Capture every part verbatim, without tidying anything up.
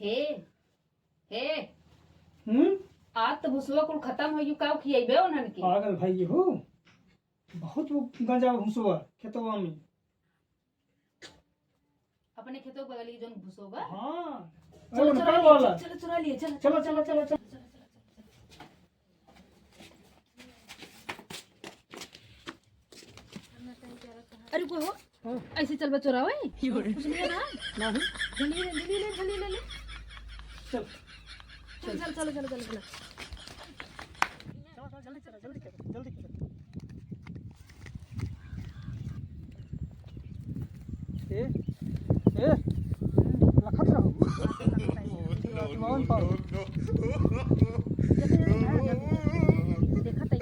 ए, ए, हम्म? आज तो भुसवा कुल खतम होइ गयो, काउ खियइबे उन्हन के? पागल भाई हो, बहुत वो गंजा भुसवा खेतवा में। अपने खेतवा बगल के जौन भुसवा बा? हाँ। चलो, अरे, चुरा उनका लिए, वाला। चलो, चुरा लिए, चलो, चलो, चलो, चलो, चलो। अरे कोई हो? हाँ। ऐसे चल बा चोरावे? कुछ नहीं है ना? नहीं। जल्दी ले, जल्दी ले, जल्दी ले, ले। चल। चल, चल, चल, चल, चल, चल। चलो, चलो, जल्दी चलो, जल्दी करो, जल्दी करो। ए, ए, लखत रहो। कौन पाओ? देखत है।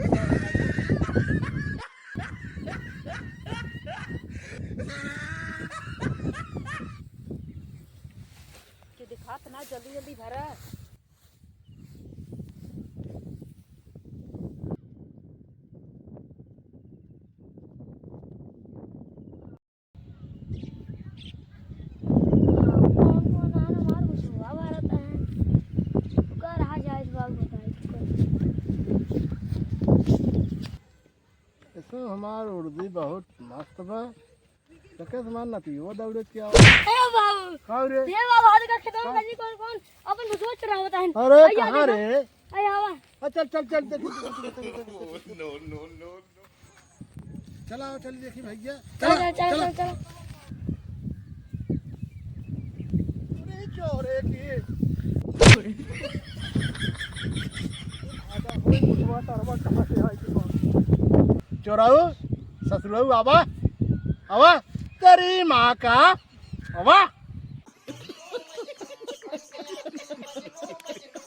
के दिखात ना, जल्दी जल्दी भरा। कौन कौन आ हमार बुझुआ भरत है? ओकर आ जाए बाबू बताई। ऐसे हमार उर्दी बहुत मस्त बा। तके समान ना पियो, दौड़े क्या? ए बाबू। का रे? ए बाबू, आज का खेतवा में का? गली कौन कौन अपन बुझुआ चुरावत है? अरे, आइया कहाँ देखो। रे? आइया आवा। आ, चल, चल, चल, चल। No, no, no, no। चला, चल देखी भैया। चला, चला, चला, चला। चला। अरे, चोरे की। आजा, होई बुढ़वा तरवा कहाँ से आई तू? चोराऊ, ससुराऊ, आवा, आवा, तेरी माँ का, आवा।